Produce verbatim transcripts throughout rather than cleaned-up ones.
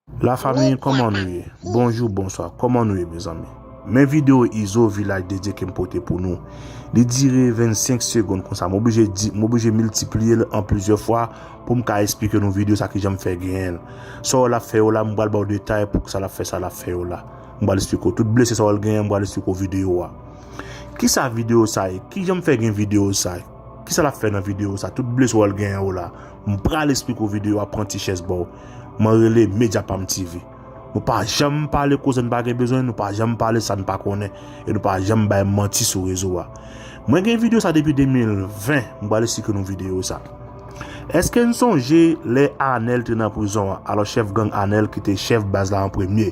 Lafanmi, kòman nou ye? Bonjou, bonswa. Kòman nou ye, mezanmi? Men videyo Izo Vilaj Dedye ke m pote pou nou. Li dire vennsenk segonn konsa. M oblije di, m oblije miltipliye l an plizyè fwa pou m ka esplike nou videyo sa kijan m fè genyen l. Sa w wè l ap fè yo la, m pral ba w detay poukisa l ap fè sa l ap fè yo la. M pral esplike w. Tout blese sa w wè l genyen, m pral esplike w videyo a. Kisa videyo sa ye? Kijan m fè gen videyo sa? Kisa l ap fè nan videyo sa? Tout blese w wè l genyen yo la. M pral esplike w videyo a, pran ti chèz ba w. Mwen rele Media Pam T V. Nou pa janm pale koze n pa gen bezwen, nou pa janm pale sa n pa konnen, e nou pa janm bay manti sou rezo a. Mwen gen videyo sa depi de mil ven, m pral esplike nou videyo sa. Èske n sonje lè Anèl te nan prizon an? Alò, chèf gang Anèl ki te chèf baz la an premye.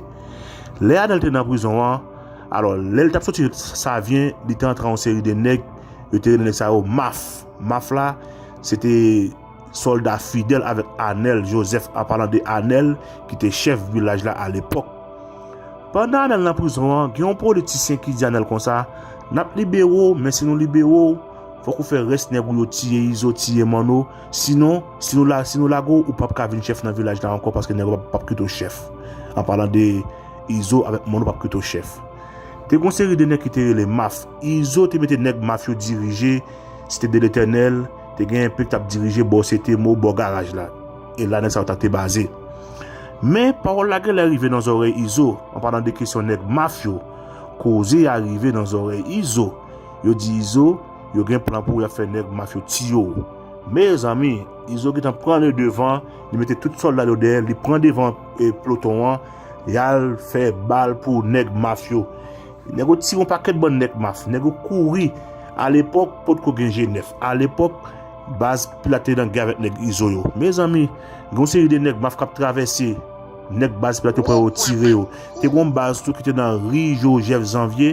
Lè Anèl te nan prizon an, alò, lè l t ap soti Savyen, li te antre yon seri de nèg, yo te rele nèg sa yo maf. Maf la, se te sòlda fidèl avèk Anèl Jozèf, an palan de Anèl, ki te chèf vilaj la alepòk. Pandan Anèl nan prizon an, gen yon politisyen ki di Anèl konsa, "N ap libere w, men si nou libere w, fòk ou fè rès nèg ou yo tiye Izo, tiye Manno. Sinon, si nou la, si nou lage w, ou p ap ka vin chèf nan vilaj la ankò, paske nèg yo p ap, p ap kite w chèf." An palan de Izo avèk Manno p ap kite w chèf. Te gen yon seri de nèg ki te rele maf. Izo te mete nèg maf yo dirije Site de Letènèl, te gen enpe k t ap dirije bò Setemo, bò garaj la. E la nèg sa yo ta te baze. Men, pawòl la genlè rive nan zòrèy Izo, an palan de kesyon nèg maf yo. Koze a rive nan zòrèy Izo. Yo di Izo, yo gen plan pou y ap fè nèg maf yo tiye w. Mezanmi, Izo gentan pran le devan, li mete tout sòlda yo dèyè l, li pran devan, e, ploton an, y al fè bal pou nèg maf yo. Nèg yo tire yon pakèt bann nèg maf. Nèg yo kouri. Alepòk, potko gen G nèf. Alepòk, baz Pilat te nan gè avèk nèg Izo yo. Mezanmi, gen yon seri de nèg maf k ap travèse. Nèg baz Pilat yo pran yo tire yo. Te gen yon baz tou ki te nan ri Jozèf Zanvye.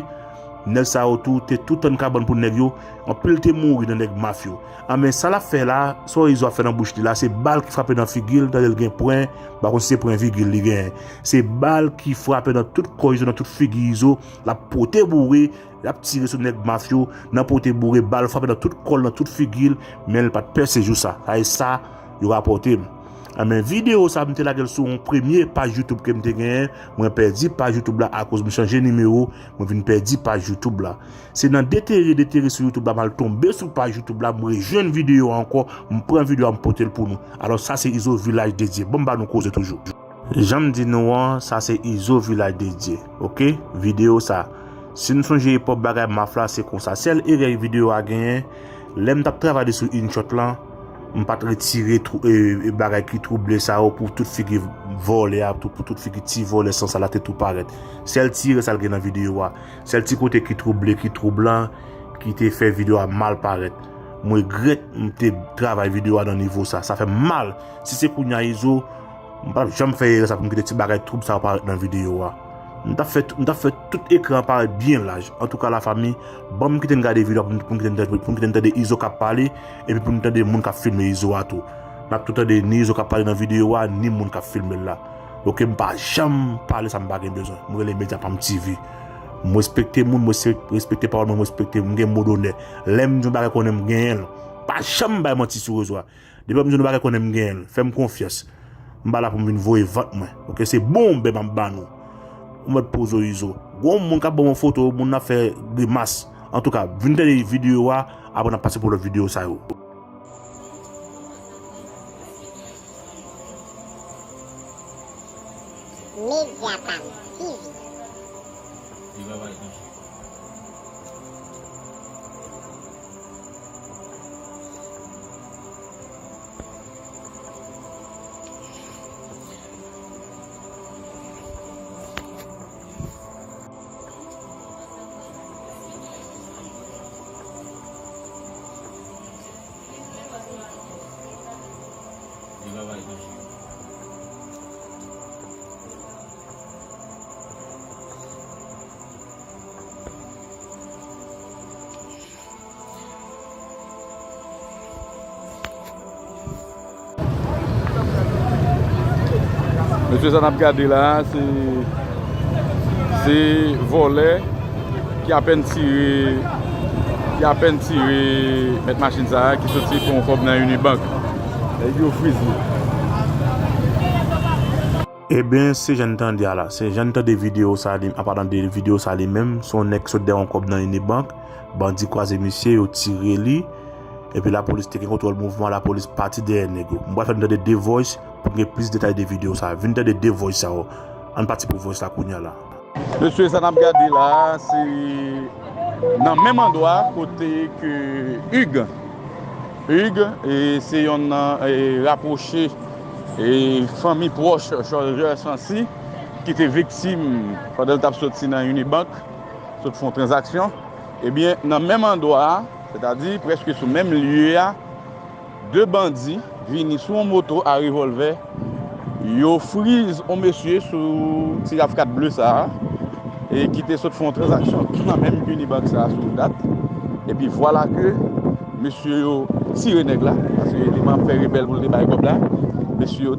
Nèg sa yo tou te tou tann kabann pou nèg yo. Anpil te mouri nan nèg maf yo. Anben, sa l ap fè la, sa Izo ap fè nan bouch li la, se bal ki frape nan figi l, tande l gen pwen, m pa konn si se pwen vigil li genyen. Se bal ki frape nan tout kò Izo, nan tout figi Izo, l ap pote boure, l ap tire sou nèg maf yo, nan pote boure, bal frape nan tout kò l, nan tout figi l, men l pa t pèse jou sa. Sa e sa yo rapòte m. Anben, videyo sa, m te lage l sou yon premye paj YouTube ke m te genyen, mwen pèdi paj YouTube la akoz m chanje nimewo, mwen vin pèdi paj YouTube la. Se nan detere, detere sou YouTube la, m al tonbe sou paj YouTube la, m rejwenn videyo a ankò, m pran videyo a, m pote l pou nou. Alò, sa se Izo Vilaj Dedye. Ban m ba nou koze toujou. Jan m di nou an, sa se Izo Vilaj Dedye. Oke? Videyo sa. Si n sonje epòk bagay maf la, se konsa. Sèl erè videyo a genyen, lè m t ap travay li sou InShot lan, m pa t retire twou-, e, e, bagay ki twouble sa yo pou tout figi vòlè a, tou, pou tout figi ti vòlè san sal la te tou parèt. Sèl ti erè sa l gen nan videyo a. Sèl ti kote ki twouble, ki twoublan, ki te fè videyo a mal parèt. M regrèt m te travay videyo a nan nivo sa. Sa fè m mal. Si se kounye a Izo, m p ap janm fè erè sa pou m kite ti bagay twoub sa yo parèt nan videyo a. M t ap fè, m t ap fè tout ekran an parèt byen laj. Antouka, lafanmi, ban m kite n gade videyo a pou m, pou m kite n tande, pou m kite n tande Izo k ap pale, epi pou n tande moun k ap filme Izo a tou. N ap tou tande ni Izo k ap pale nan videyo a, ni moun k ap filme l la. Oke, m pa janm pale sa m pa gen bezwen. M rele Media Pam T V. M respekte moun, m respe-, respekte pawòl mwen, m respekte, m gen mo donè. Lè m di yon bagay konnen m genyen l. Pa janm bay manti sou rezo a. Depi m di yon bagay konnen m genyen l. Fè m konfyans. M pa la pou m vin voye vant mwen. Oke, se bonbe m ap ba nou. Ou mèt poze w Izo. Gon moun k ap ban m yon foto, moun nan ap fè grimas. Antouka, vin tande videyo a, apre n ap pase pou lòt videyo sa yo. Media Pam T V. Mesye, sa n ap gade la a, se, se vòlè ki apèn tire, ki apèn tire mèt machin sa a, ki soti pran yon kòb nan Unibank. Nèg yo friz li. Ebyen, se jan n tande a la. Se jan n tande videyo sa li, an palan de videyo sa li menm, se yon nèg ki sot dèyè yon kòb nan Unibank, bandi kwaze misye, yo tire li, epi lapolis te gen kontwòl mouvman, lapolis pati dèyè nèg yo. M pral fè n tande de voice pou n gen plis detay de videyo sa. Vin tande de voice sa yo. Ann pati pou voice la kounye a la. Mesye, sa n ap gade la a, se nan menm andwa kote ke Hugues. Hugues, e, se yonn nan, e, rapwoche, e, fanmi pwòch Georges Chancy ki te viktim pandan l t ap soti nan Unibank, sot fè yon tranzaksyon. Ebyen, nan menm andwa a, sètadi prèske sou menm lye a, de bandi vini sou yon moto a revòlvè, yo friz yon mesye sou ti RAV kat ble sa a, e ki te sot fè yon tranzaksyon nan menm Unibank sa a sou dat. Epi vwala ke mesye yo tire nèg la, paske li t ap fè rebèl pou l te bay kòb la. Mesye yo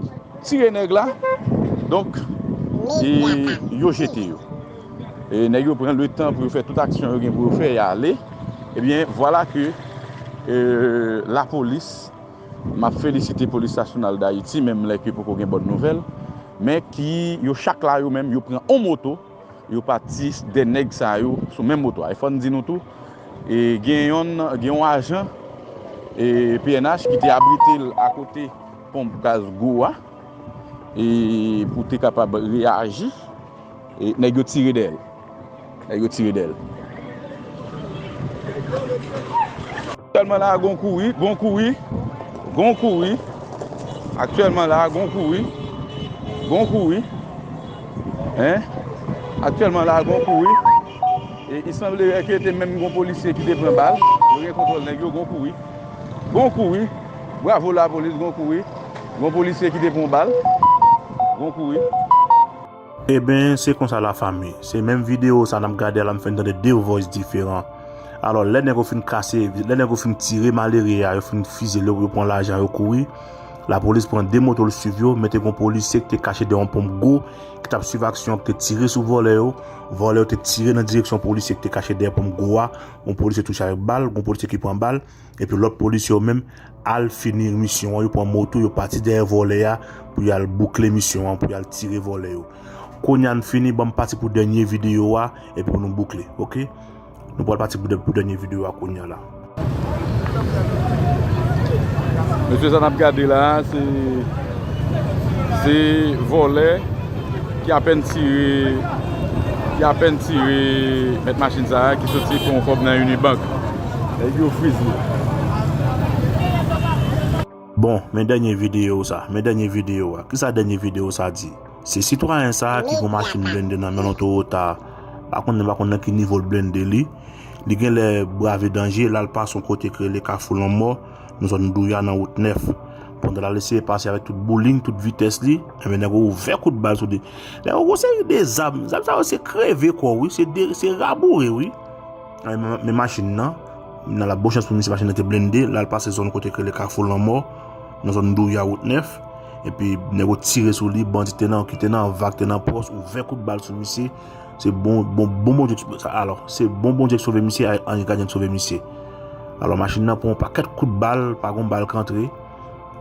tire nèg la, donk, e yo jete yo. E nèg yo pran letan pou yo fè tout aksyon yo gen pou yo fè, y ale. Ebyen, vwala ke, e, lapolis, m ap felisite Polis Nasyonal d Ayiti, menm lè ke poko gen bòn nouvèl, men ki, yo chak la, yo menm, yo pran yon moto, yo pati dèyè nèg sa yo sou menm moto a. E fò n di nou tou, e gen yon, gen yon ajan, e, P N H ki te abrite l akote ponp gaz Gwo a, e pou te kapab reyaji, e nèg yo tire dèyè l. Nèg yo tire dèyè l. Aktyèlman la, gon kouri, gon kouri, gon kouri. Aktyèlman la, gon kouri, gon kouri. Hein? Aktyèlman la, gon kouri. E, il semblerait que te menm gon polisye ki te pran bal. Yo gen kontwòl nèg yo, gon kouri. Gon kouri. Bravo lapolis, gon kouri. Gon polisye ki te pran bal. Gon kouri. Ebyen, se konsa lafanmi. Se menm videyo sa n ap gade a la, m fè n tande de voice diferan. Alò, lè nèg yo fin kase, lè nèg yo fin tire malere a, yo fin fize l, yo pran lajan, yo kouri. Lapolis pran de moto l swiv yo, men te gon polisye ki te kache dèyè yon ponp Gwo, ki t ap swiv aksyon an, ki te tire sou vòlè yo. Vòlè yo te tire nan direksyon polisye ki te kache dèyè ponp Gwo a. Yon polisye touche avèk bal, yon polisye ki pran bal. Epi lòt polisye yo menm al fini misyon an, yo pran moto, yo pati dèyè vòlè a pou y al boukle misyon an, pou y al tire vòlè yo. Kounye a n fini, ban m pati pou dènye videyo a, epi pou nou boukle, oke? Nou pral pati pou dè-, pou dènye videyo a kounye a la. Mesye, sa n ap gade la a, se, se vòlè ki apèn tire, ki apèn tire mèt machin sa a ki soti pran yon kòb nan Unibank. Nèg yo friz li. Bon, men dènye videyo sa, men dènye videyo a. Kisa dènye videyo sa di? Se sitwayen sa a ki gon machin blende nan men l, yon Toyota. Pa konn, pa konn nan ki nivo l blende li. Li genlè brave danje, l al pase yon kote k rele Kafou Lanmò, nan zòn Douya, nan wout nèf. Pandan l al eseye pase avèk tout bouling, tout vitès li, enben nèg yo ouvè kout bal sou li. Nèg yo gon seri de zam, zam sa yo se kreve kò w wi, se de, se raboure wi. Men, men machin nan, nan la bon chans pou misye, machin nan te blende, l al pase zòn kote k rele Kafou Lanmò, nan zòn Douya, wout nèf. Epi nèg yo tire sou li, bandi te nan, ki te nan vag, te nan pòs, ouvè kout bal sou misye. Se bon, bon, bon Bondye ki, alò, se bon Bondye ki sove misye, a, anj gadyen ki sove misye. Alò, machin nan pran yon pakèt kout bal, pa gon bal k antre.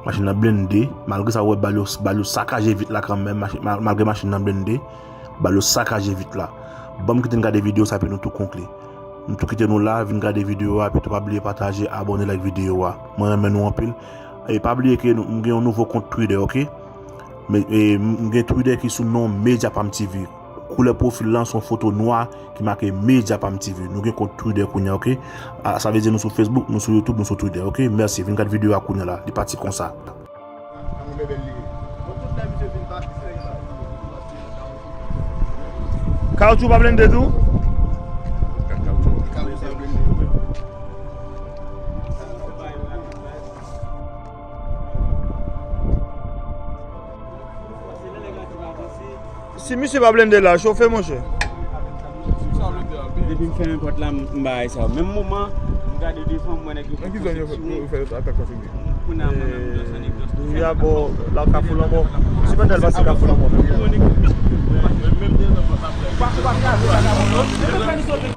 Machin nan blende, malgre sa, ou wè bal yo, bal yo sakaje vit la kanmenm, machi-, mal-, malgre machin nan blende, bal yo sakaje vit la. Ban m kite n gade videyo sa, epi nou tou konkli. Nou tou kite nou la, vin gade videyo a, epi tou pa bliye pataje, abòne, like videyo a. Mwen renmen nou anpil. E pa bliye ke nou, m gen yon nouvo kont Twitter, oke? Men, e, m gen Twitter ki sou non Mediapam T V. Koulè pwofil lan se yon foto nwa ki make Mediapam T V. Nou gen kont Twitter kounye a, oke? A, sa vle di nou sou Facebook, nou sou YouTube, nou sou Twitter, oke? Mèsi, vin gad videyo a kounye a la. Li pati konsa. Kawotchou pa blende tou? Si misye pa blende la, chofe monchè. Depi m fèmen pòt la, m, m bagay sa yo. Menm moman, m gade devan, m wè nèg yo pran konstriksyon. Nan ki zòn yo fè, yo fè atak konstriksyon? Kounye a, mwen menm, m nan zòn Iglos. Douya bò, la Kafou Lanmò. Sipètèl pase Kafou Lanmò.